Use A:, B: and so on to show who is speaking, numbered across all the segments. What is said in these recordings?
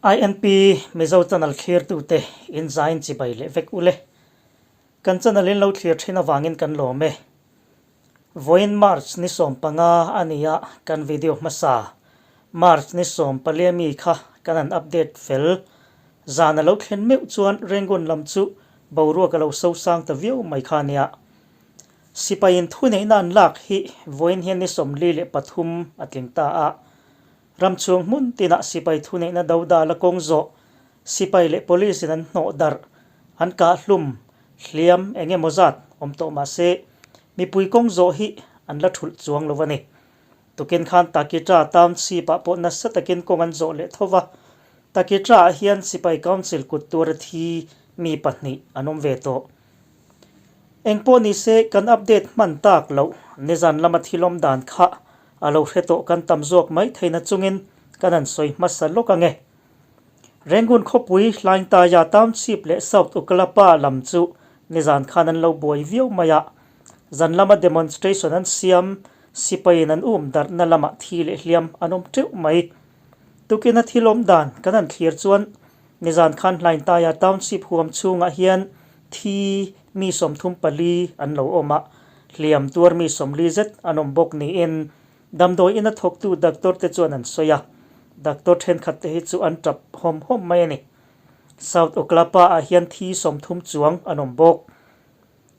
A: INP Mizo channel thlirtute in zain chibai leh vek ule. Kan channel in lo thlir thin avangin kan lawm e. Vawiin March ni 15 a nia kan video hmasa March ni 14 mi kha kan han update fel. Zan a lo thlen meuh chuan Rangoon lam chu boruak a lo sosang ta viau mai kha nia. Sipaiin thuneihna an lak hi vawiin hian ni 43 a tling ta a. Ram chhung hmun tinah sipai thuneihna dodal a kawng zawh, sipai leh police in an hnawh darh, an kah hlum, hliam eng emaw zat awm tawh mah se, mipui kawng zawh hi an la thulh chuang lo a ni. Tukin khan Takitra township ah pawh nasa takin kawng an zawh leh tho va, Takitra ah hian sipai council kut tuar a thi mi pahnih an awm ve tawh. Engpawh ni se kan update hman tak loh nizan lama thil awm dan kha a lo hre tawh kan tam zawk mai theihna chungin kan han sawi hmasa lawk ang e. Rangoon khawpui Hlaingtaya Township leh South Ukalapa lam chu nizan khan an lo buai viau mai a, zan lama demonstration an siam sipaiin an um darhna lamah thi leh hliam an awm teuh mai. Tukina thil awm dan kan han thlir chuan Nizan khan Hlaintaia Township huam chhungah hian thi mi 34 an lo awm a, hliam tuar mi 40 zet an awm bawk niin damdawi ina thawktu doctor te chuan an sawi a, doctor thenkhat te hi chu an tap hawm hawm mai a ni. South Oklapa ah hian thi 30 chuang an awm bawk.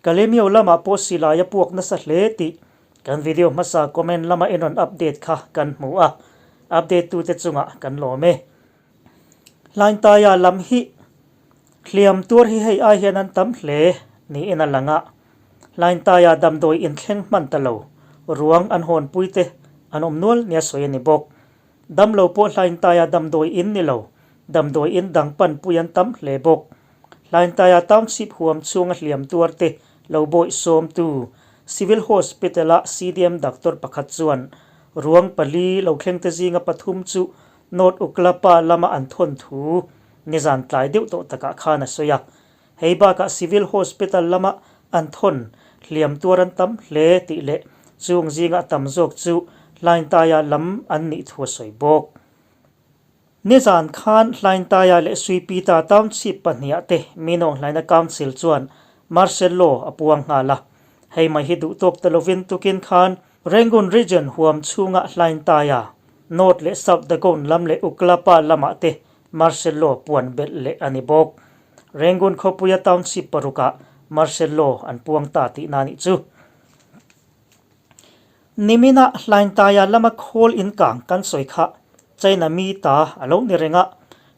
A: Kalemyo lamah pawh silai a puak nasa hle tih kan video hmasa comment lama en rawn update kha kan hmu a, update tute chungah kan lawm e. Hlaintaia lam hi hliam tuar hi hei ai hian an tam hle niin a lang a, Hlaintaia damdawi inthleng hman ta lo, ruang an hawnpui te an awm nual nia sawi a ni bawk. Damlo pawh Hlaintaia damdawi in ni lo, damdawi in dang panpui an tam hle bawk. Hlaintaia Township huam chhunga hliam tuar te lo bawih sawmtu Civil Hospital-a CDM doctor pakhat chuan ruang pali lo thleng te zinga pathum chu North Uklapa lama an thawn thu nizan tlai deuh tawh takah khan a sawi a. Hei bakah Civil Hospital lama an thawn hliam tuar an tam hle tih leh chung zinga tam zawk chu Hlaintaia lam an nih thu a sawi bawk. Nizan khan Hlaintaia leh Suipita Township pahniha te Minawng Hlaina Council chuan Martial Law a puang nghal a. Hei mai hi duh tawk ta lovin tukin khan Rangoon Region huam chhunga Hlaintaia, North leh South Dagon lam leh Uklapa lamah te Martial Law puan belh leh a ni bawk. Rangoon khawpuia township parukah Martial Law an puang ta tihna a nih chu. Nimina Hlaintaia lama khawl inkang kan sawi kha China mi ta a lo ni reng a,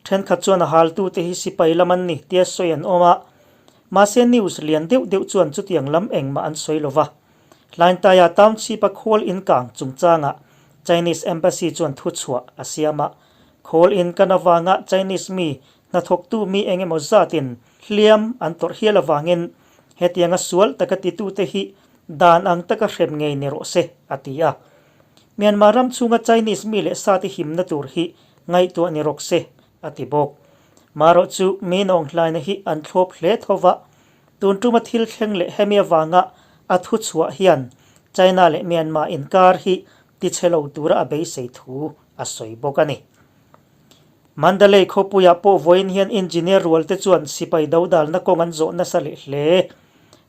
A: thenkhat chuan a haltute hi sipai lam an ni tia sawi an awm a, mahse news lian deuh deuh chuan chutiang lam engmah an sawi lo va. Hlaintaia Township-a khawl inkang chungchangah Chinese Embassy chuan thuchhuah a siam a, khawl inkan avanga Chinese mi hnathawktu mi eng emaw zatin hliam an tawrh hial avangin hetianga sual taka titute hi dan ang taka hrem ngei ni rawh se, a ti a. Myanmar ram chhunga Chinese mi leh sate himna tur hi ngaihtuah ni rawk se, a ti bawk. Marawh chu mi nawnghlaina hi an thlawp hle tho va, Tun tuma thil thleng leh hemi avanga a thu chhuah hian China leh Myanmar inkar hi tichhe lo tura a beisei thu a sawi bawk a ni. Mandalay khawpuiah pawh vawiin hian engineer rualte chuan sipai dodalna kawng an zawh nasa leh hle.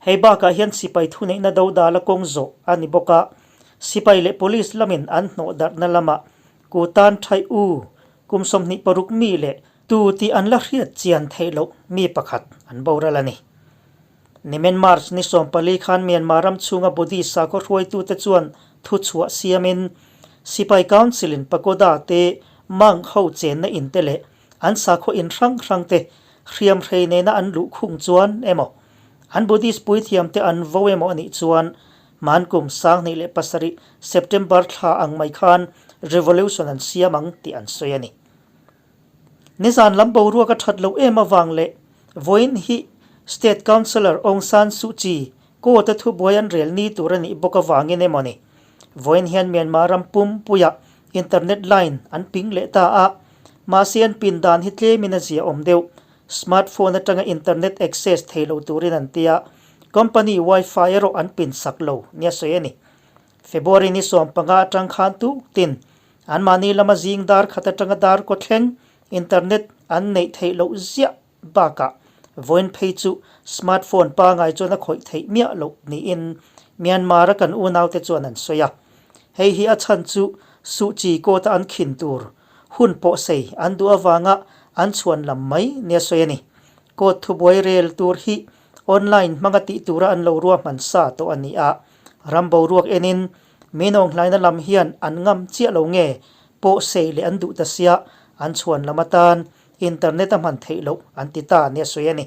A: Hei bakah hian sipai thuneihna dodala kawng zawh a ni bawk a, sipai leh police lamin an hnawh darhna lamah Kutan Thai U kum 26 mi leh Tu tih an la hriat chian theih loh mi pakhat an boral a ni. Nimin March ni 14 khan Myanmar ram chhunga Buddhist sakhaw hruaitute chuan thuchhuah siamin Sipai Council in Pagoda te monk ho chenna in te leh an sakhaw in hrang hrang te hriam hrei nena an luh khung chuan emaw an Buddhist puithiam te an vo emaw a nih chuan hman kum 2007 September thla ang mai khan revolution an siam ang tih an sawi a ni. Nizan lam boruak a that loh em avang leh vawiin hi State Councillor Aung San Suu Kyi court a thubuai an rel ni tur a nih bawk avangin emaw ni vawiin hian Myanmar ram pumpuiah internet line an ping leh ta a, mahse an pin dan hi tlemin a zia awm deuh. Smartphone atanga internet access thei lo turin an tia, company wifi erawh an pin sak lo nia sawi a ni. February ni 15 atang khan tuk tin anmahni lama zing dar khat atanga dar kaw thleng Internet an neih theih loh ziah bakah vawiin phei chu smartphone pangai chuan a khawih theih miah loh niin Myanmar-a kan unaute chuan an sawi a. Hei hi a chhan chu Suh Kyi court-a an khin tur hun pawh sei an duh avanga an chhuan lam mai nia sawi a ni. Court thubuai rel tur hi online hmanga tih tura an lo ruahman sa tawh a ni a, ram boruak enin min awnghlaina lam hian an ngam chiah lo nge pawh sei leh an duh ta sia an chhuan lam atan internet a hman theih loh an ti ta nia sawi a ni.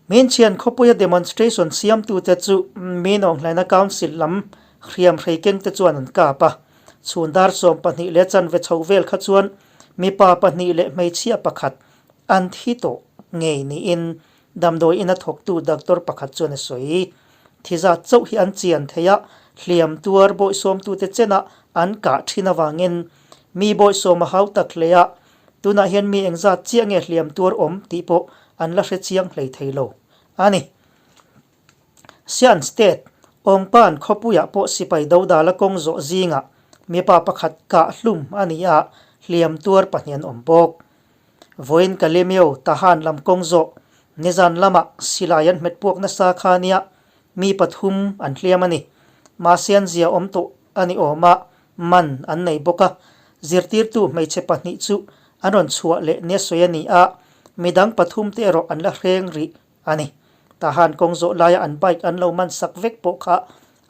A: Minchhian khawpuia demonstration siamtute chu Min Awnghlaina Council lam hriam hreikengte chuan an kap a. Chhun dar 12 leh chanve chho vel kha chuan mipa pahnih leh hmeichhia pakhat an thi tawh ngei niin damdawi ina thawktu doctor pakhat chuan a sawi. Thi zat chauh hi an chian thei a, hliam tuar bawihsawmtute chenah an kah thin avangin mi bawihsawm a hau tak hle a, Tunah hian mi engzat chiah nge hliam tuar awm tih pawh an la hre chiang hlei thei lo a ni. Sian State, Awngpan khawpuiah pawh sipai dodala kawng zawh zingah mipa pakhat kah hlum a ni a, hliam tuar pahnih an awm bawk. Vawiin Kalemyo, Tahan lam kawng zawh nizan lamah silai an hmet puak nasa kha nia mi pathum an hliam a ni. Mahse an zia awm tawh a ni awm a, man an nei bawk a, zirtirtu hmeichhe pahnih chu an rawn chhuah leh nia sawi a ni a, midang pathum te erawh an la hreng rih a ni. Tahan kawng zawh laia an bike an lo man sak vek pawh kha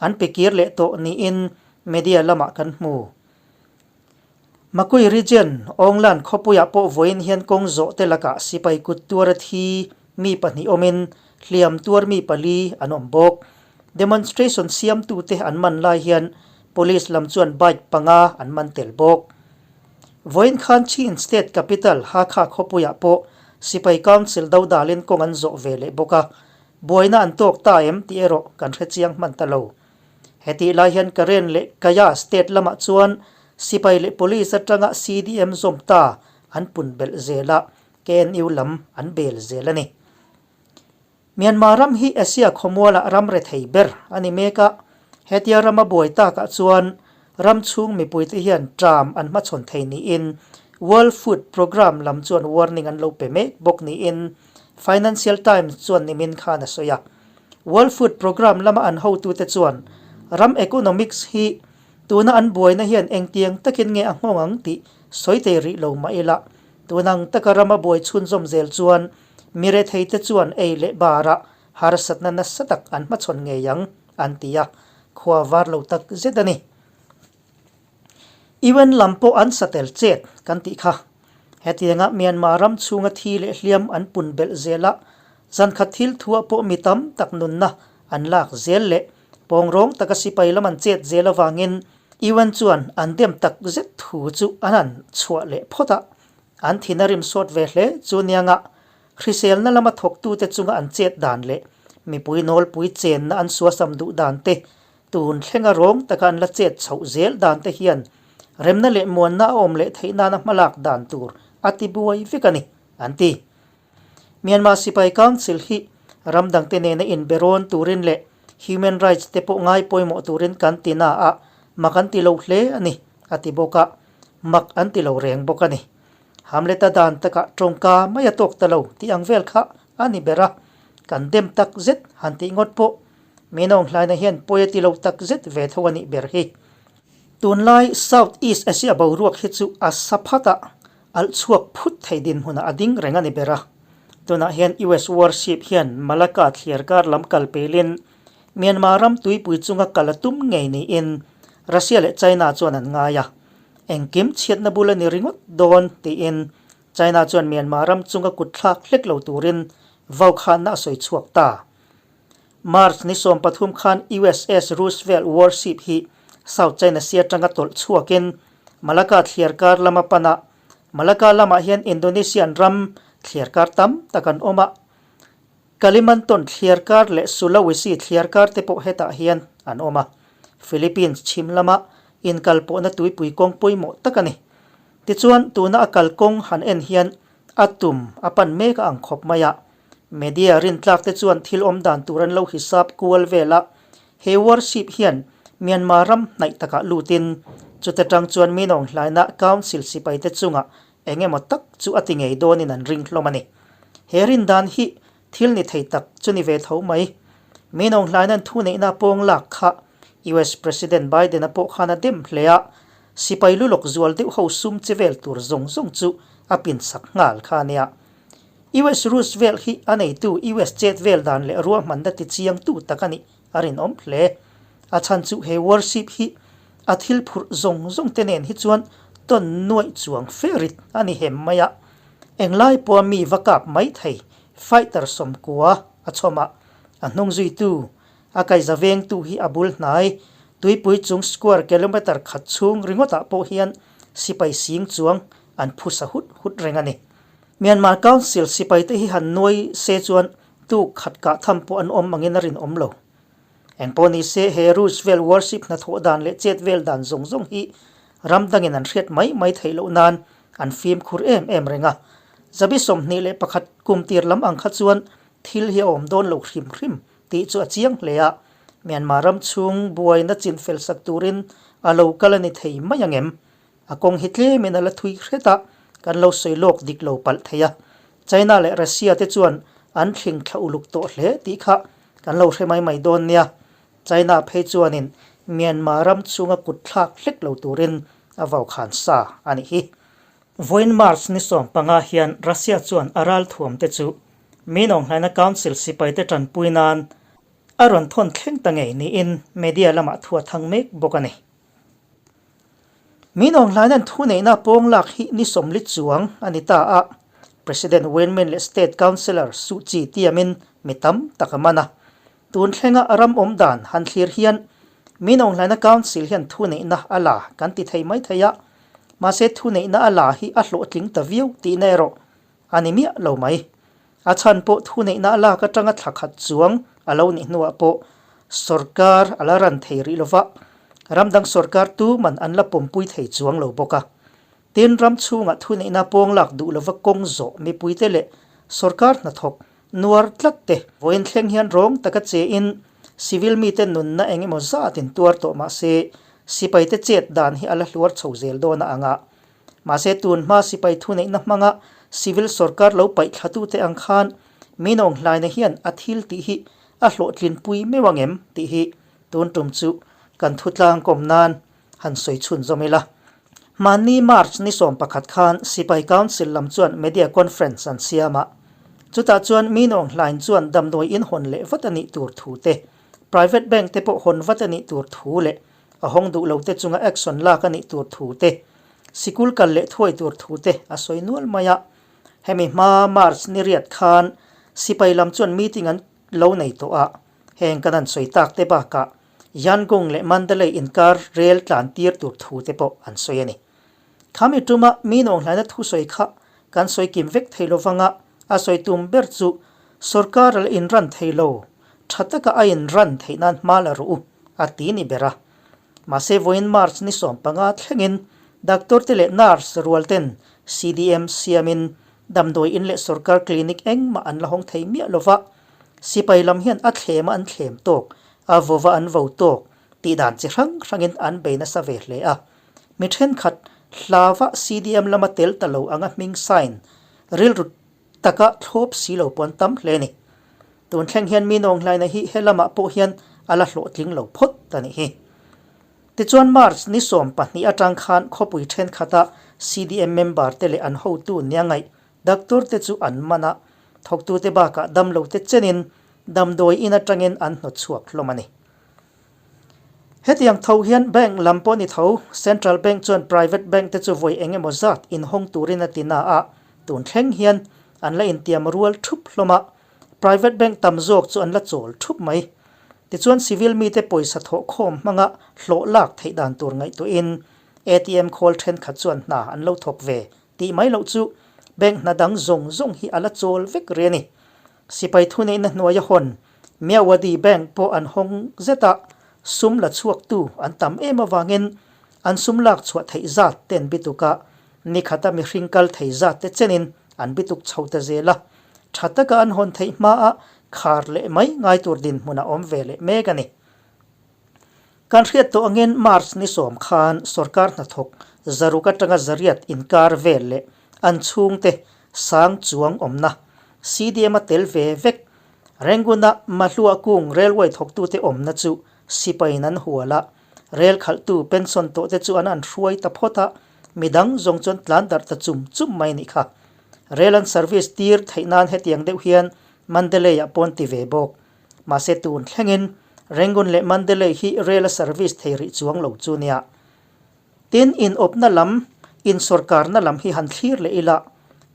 A: an pe kir leh tawh niin media lamah kan hmu. Makui Region, Awnglan khawpuiah pawh vawiin hian kawng zawh te lakah sipai kut tuara thi mi pahnih awmin hliam tuar mi pali an awm bawk. Demonstration siamtute an man lai hian Police lam chuan bike panga an man tel bawk. Vawiin khan Chin State Capital Hakha khawpuiah pawh sipai council dodalin kawng an zawh ve leh bawk a, buaina an tawk ta em tih erawh kan hre chiang hman ta lo. Hetih lai hian Karen leh Kaya state lamah chuan sipai leh police atanga CDM zawm ta an pun belh zel a, KNU lam an bel zel a ni. Myanmar ram hi Asia khawmualah ram rethei ber a ni mek a, hetia rama buai takah chuan ram chhung mipuite hian ṭam an hmachhawn thei niin World Food Programme lam chuan warning an lo pe mek bawk niin Financial Times chuan nimin khan a sawi a. World Food Programme lama an hotute chuan ram economics hi tuna an buaina hian engtiang takin nge a nghawng ang tih sawi thei rih lo mah ila, tunang taka rama buai chhunzawm zel chuan mi retheite chuan ei leh barah harsatna nasa tak an hmachhawn ngei ang, an ti a, khua var lo tak zet a ni. UN lam pawh an sa tel chet kan tih kha. Hetianga Myanmar ram chhunga thi leh hliam an pun belh zel a, zankhat thil thuah pawh mi tam tak nunna an lak zel leh pawngrawng taka sipai lam an chet zel avangin UN chuan an dem tak zet thu chu an han chhuah leh phawt a, an thin a rim sawt ve hle chu nianga hriselna lama thawktute chunga an chet dan leh mipui nawlpui chenna an suasam duh dan te Tun thlenga rawng taka an la chet chhoh zel dan te hian remna leh muanna a awm leh theih nana hmalak dan tur a ti buai vek a ni, an ti. Myanmar Sipai Council hi ram dangte nena inbe rawn turin leh human rights te pawh ngai pawimawh turin kan ti na a, mak an ti lo hle a ni, a ti bawk a, mak an ti lo reng bawk a ni. Hamleta dan takah tawngka mai a tawk ta lo tih ang vel kha a ni ber a, kan dem tak zet han tih ngawt pawh Min awng hlaina hian pawi a ti lo tak zet ve tho a nih ber hi. Tunlai South East Asia boruak hi chu a sa phat a, alh chhuak phut thei dinhmunah a ding reng a ni ber a. Tunah hian US warship hian Malacca thliar kar lam kal pelin Myanmar ram tuipui chunga kal a tum ngei niin Russia leh China chuan an ngai a. Engkim chhiatna bul a ni ringawt dawn tiin China chuan Myanmar ram chunga kut thlak hlek lo turin vaukhana a sawi chhuak ta. March ni 13 khan USS Roosevelt warship hi South China Sea atanga tawlh chhuakin Malacca thliarkar lama pan a, Malacca lamah hian Indonesian ram thliarkar tam tak an awm a, Kalimantan thliarkar leh Sulawesi thliarkar te pawh hetah hian an awm a, Philippines chhim lama inkalpawhna tuipui kawng pawimawh tak a ni. Tichuan, tuna a kalkawng han en hian a tum a pan mek a ang khawp mai a. Media rintlak te chuan thil awm dan tur an lo hisap kual vel a, he warship hian Myanmar ram hnaih takah lutin chuta tang chuan Minawng hlaina Council sipai te chungah Eng emaw tak chu a ti ngei dawnin an ring hlawm a ni. He rin dan hi thil ni thei tak chu ni ve tho mai. Min Aung Hlaina'n thu neihna pawng lak kha US President Biden-a pawh khan a dem hle a, sipai lu lawk zual deuh ho sum che vel tur zawng zawng chu a pinsak nghal kha a nia. US Roosevelt hi a neitu US chet vel dan leh ruahmanna ti chiangtu tak a nih a rinawm hle. A chhan chu he warship hi a thil phurh zawng zawng te nen hi chuan tawn nuaih chuang ferit a ni hem mai a. Englai pawha mi va kap mai thei fighter sawmkua a chhawm a, a hnung zuitu, a kaiza vengtu hi a bul hnai tuipui chung square kilometer khat chhung ringawtah pawh hian sipai sing chuang an phusa hut hut reng a ni. Myanmar Council sipaite hi han nuai se chuan Tuk khat kah tham pawh an awm angin a rinawm lo. Engpawh ni se, he Roosevelt Warship hnathawh dan leh chet vel dan zawng zawng hi ram dangin an hriat mai mai theih loh nan an fimkhur em em reng a. Zabi 21 kum tir lam ang kha chuan thil hi a awm dawn lo hrim hrim tih chu a chiang hle a, Myanmar ram chhung buaina chin fel sak turin a lo kal a ni thei mai ang em? A kawng hi tlemin a la thui hret a, kan lo sawi lawk dik lo palh thei a. China leh Russia te chuan an thling thla uluk tawh hle tih kha kan lo hre mai mai dawn nia. China phei chuanin Myanmar ram chhunga kut thlak hlek lo turin a vaukhan sa a nih hi. Vawiin March ni 15 hian Russia chuan a ralthuam te chu Minawnghlaina Council sipaite tanpui nan a rawn thawn thleng ta ngei niin media lamah thu a thang mek bawk a ni. Min Aung Hlaina'n thuneihna pawng lak hi ni 40 chuang a ni ta a, President Win Myint leh State Councillor Suu Kyi tiamin mi tam tak a man a. Tun thlenga ram awm dan han thlir hian Min Aung Hlaina Council hian thuneihna a la kan ti thei mai thei a, mahse thuneihna a la hi a hlawhtling ta viau tihna erawh a ni miah lo mai. A chhan pawh thuneihna a lak atanga thla khat chuang a lo nih hnuah pawh sorkar a la ran thei rih lova, ram dang sorkar tu man an la pawmpui thei chuang lo bawk a. Tin, ram chhungah thuneihna pawng lak duh lova kawng zawh mipuite leh sorkar hnathawk nuar tlat te vawiin thleng hian rawng taka chein civil mite nunna eng emaw zatin tuar tawh mah se sipaite chet dan hi a la hluar chho zel dawn a ang a. Mahse tun hma sipai thuneihna hmanga civil sorkar lo paih thlatute ang khan min awng hlaina hian a thil tih hi a hlawhtlinpui meuh ang em tih hi tun tum chu kan thutlang kawm nan han sawi chhunzawm ila. Hmanni March ni 11 khan Sipai Council lam chuan media conference an siam a, chutah chuan min awng hlain chuan damdawi in hawn leh vat a nih tur thu te, private bank te pawh hawn vat a nih tur thu leh A hawng duh lo te chunga action lak a nih tur thu te, sikul kal leh thuai tur thu te a sawi nual mai a. Hemi hma March ni riat khan sipai lam chuan meeting an lo nei tawh a, heng kan an sawi tak te bakah Yangon leh Mandalay inkar rel tlan tir tur thu te pawh an sawi a ni. Khami tuma mi nawnghlaina thusawi kha kan sawi kim vek thei lo vanga a sawi tum ber chu sorkar a la inran thei lo, tha taka a inran theih nan hma la rawh u a ti ni ber a. Mahse vawiin March ni 15 thlengin doctor te leh nurse rual ten CDM siamin damdawi in leh sorkar clinic engmah an la hawng thei miah lo va, sipai lam hian a thlema an thlem tawk, a vova an vo tawk tih dan chi hrang hrangin an bei nasa ve hle a. Mi thenkhat hlava CDM lama tel ta lo anga hming sign rilru taka thlawp si lo pawh an tam hle a ni. Tun thleng hian mi nawnghlaina hi he lamah pawh hian a la hlawhtling lo phawt a nih hi. Tichuan March ni 12 atang khan khawpui thenkhatah CDM member te leh an hotu nia ngaih doctor te chu an man a, thawktute bakah damlo te chenin damdawi in atangin an hnawtchhuak hlawm a ni. Hetiang tho hian bank lam pawh ni tho, Central Bank chuan private bank te chu vawi eng emaw zat inhawng turin a ti na a, tun thleng hian an la intiam rual thup hlawm a, private bank tam zawk chu an la chawl thup mai. Tichuan civil mite pawisa thawhkhawm hmanga hlawh lak theih dan tur ngaihtuahin ATM khawl thenkhat chuan hna an lo thawk ve tih mai loh chu bank hna dang zawng zawng hi a la chawl vek rih a ni. Sipai thuneihna hnuaia hawn Myawaddy Bank pawh an hawng zet a, sum la chhuaktu an tam em avangin an sum lak chhuah theih zat te an bituk a, nikhata mihring kal thei zat te chenin an bituk chho ta zel a, tha taka an hawn theih hmaa khar leh mai ngai tur dinhmun a awm ve leh mek a ni. Kan hriat tawh angin March ni 10 khan sorkar hnathawk zaruk atanga zariat inkar vel leh. an chhungte sang chuang awmna CDM a tel ve vek. Rangoon-a Mahlua kung railway thawktute awmna chu sipaiin an hual a, rel khalhtu pension tawhte chu an an hruai ta phawt a, midang zawng chuan tlan darh ta chum chum mai nih kha. Rel an service tir theih nan hetiang deuh hian Mandalay-ah pawn ti ve bawk. Mahse tun thlengin Rangoon leh Mandalay hi rel a service thei rih chuang lo chu nia. Tin, inawpna lam, insawrkarna lam hi han thlir leh ila,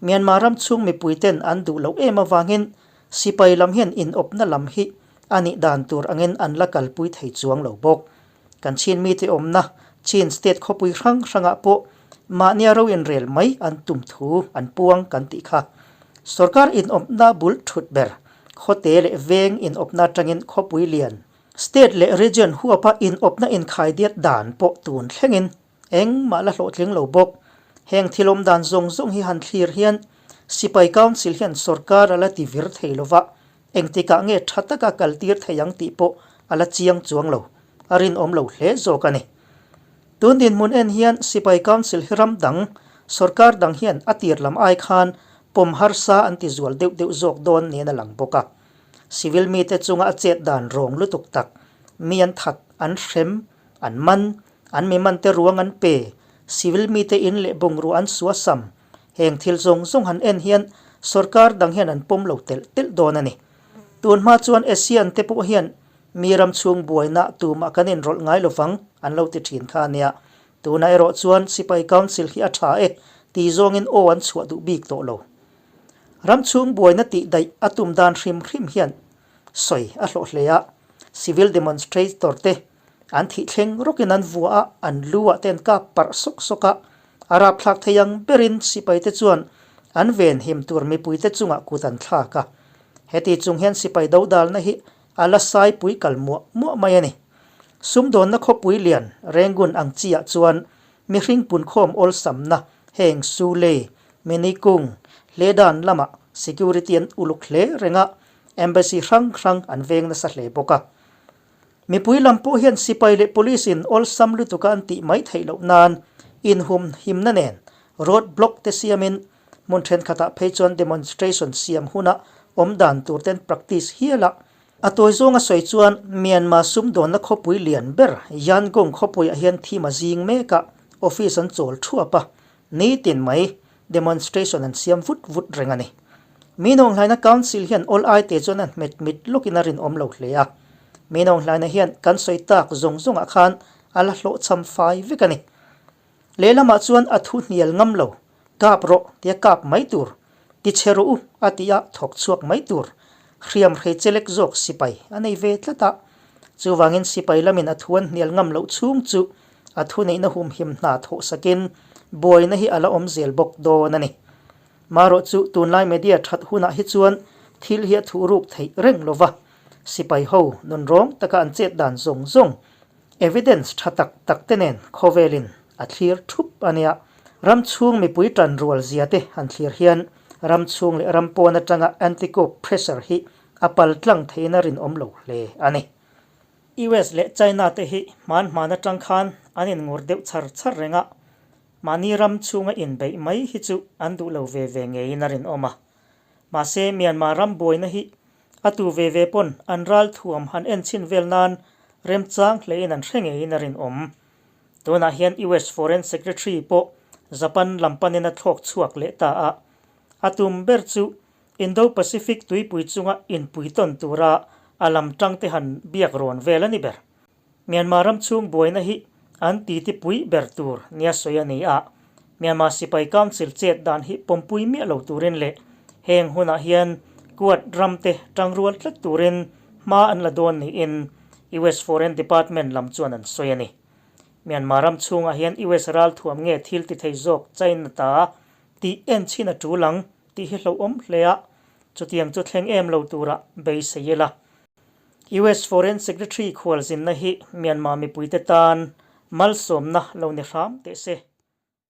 A: Myanmar ram chhung mipuiten an duh loh em avangin sipai lam hian inawpna lam hi a nih dan tur angin an la kalpui thei chuang lo bawk. Kan Chin mite awmna Chin state khawpui hrang hrangah pawh mahnia ro inrel mai an tum thu an puang kan tih kha. Sorkar inawpna bul thut ber, khawte leh veng inawpna atangin khawpui lian, State leh region huapa inawpna inkhaidiat dan pawh tun thlengin engmah la hlawhtling lo bawk. Heng thil awm dan zawng zawng hi han thlir hian Sipai Council hian sorkar a la ti vir thei lova, engtikah nge tha taka kaltir thei ang tih pawh a la chiang chuang lo, a rinawm lo hle zawk a ni. Tun dinhmun en hian Sipai Council hi ram dang, sorkar dang hian a tir lam ai khan pawm harsa an ti zual deuh deuh zawk dawn niin a lang bawk a. Civil mite chunga a chet dan rawng lutuk tak, mi an that, an hrem, an man, an mi mante ruang an pe, civil mite in leh bungrua an suasam, heng thil zawng zawng han en hian sorkar dang hian an pawm lo telh telh dawn a ni. Tun hma chuan ASEAN te pawh hian mi ram chhung buaina tumah kan inrawlh ngai lovang an lo ti thin kha a nia. Tunah erawh chuan Sipai Council hi a tha e ti zawngin aw an chhuah duh bik tawh lo. Ram chhung buaina tih daih a tum dan hrim hrim hian sawi a hlawh hle a, civil demonstrator te an thih thleng rawkin an vua a, an lu ah te an kap parh sawk sawk a, a rapthlak thei ang berin sipai te chuan an venhim tur mipui te chungah kut an thlak a. Heti chung hian sipai dodalna hi a la saipui kal muah muah mai a ni. Sumdawnna khawpui lian Rangoon ang chi ah chuan Mihring punkhawm awlsamna heng Sule, Minikung, Hledan lamah security an uluk hle reng a, embassy hrang hrang an veng nasa hle bawk a. Mipui lam pawh hian sipai leh police in awlsam lutuka an tih mai theih loh nan inhum himna nen road block te siamin hmun thenkhatah phei chuan demonstration siam huna awm dan tur ten practice hial a A tawi zawnga sawi chuan Myanmar sumdawnna khawpui lian ber Yangon khawpuiah hian thim a zing mek a, office an chawl thuap a, nitin mai demonstration an siam vut vut reng a ni. Minawnghlaina Council hian all aite chuan a hmet mit lawkin a rinawm lo hle a, Minawnghlaina hian kan sawi tak zawng zawngah khan a la hlawhchham fai vek a ni. Lehlamah chuan a thu hnial ngam lo, Kap rawh tia kap mai tur, ti chhe rawh u a ti a thawk chhuak mai tur, hriam hrei chelek zawk sipai a nei ve tlat a. Chuvangin sipai lamin a thu an hnial ngam loh chhung chu a thuneihna humhim hna thawh sakin buaina hi a la awm zel bawk dawn a ni. Marawh chu tunlai media that hunah hi chuan thil hi a thuhruk theih reng lo va, sipai ho nunrawng taka an chet dan zawng zawng Evidence tha tak tak te nen khawvelin a thlir thup a nia. Ram chhung mipui tan rual zia te han thlir hian ram chhung leh ram pawn atanga anti-coup pressure hi a pal tlang theiin a rinawm lo hle a ni. US leh China te hi hman hman atang khan an inngur deuh char char reng a, mahni ram chhunga inbeih mai hi chu an duh lo ve ve ngeiin a rinawm a. Mahse Myanmar ram buaina hi A tu ve ve pawn an ral thuam han en chhin vel nan remchang hlein an hre ngeiin a rinawm. Tunah hian US Foreign Secretary pawh Japan lam panin a thlawk chhuak leh ta a. A tum ber chu Indo-Pacific tuipui chunga inpui tawn tura a lam tangte han biak rawn vel a ni ber. Myanmar ram chhung buaina hi an titi pui ber tur nia sawi a ni a, Myanmar Sipai Council chet dan hi pawmpui miah lo turin leh heng hunah hian Quad ram te tangrual tlat turin hma an la dawn niin US Foreign Department lam chuan an sawi a ni. Myanmar ram chhungah hian US ralthuam nge thil ti thei zawk China ta tih en chhin a tul ang tih hi hlauhawm hle a, chutiang chu thleng em lo tura beisei ila. US Foreign Secretary khualzinna hi Myanmar mipuite tan malsawmna lo ni hram teh se.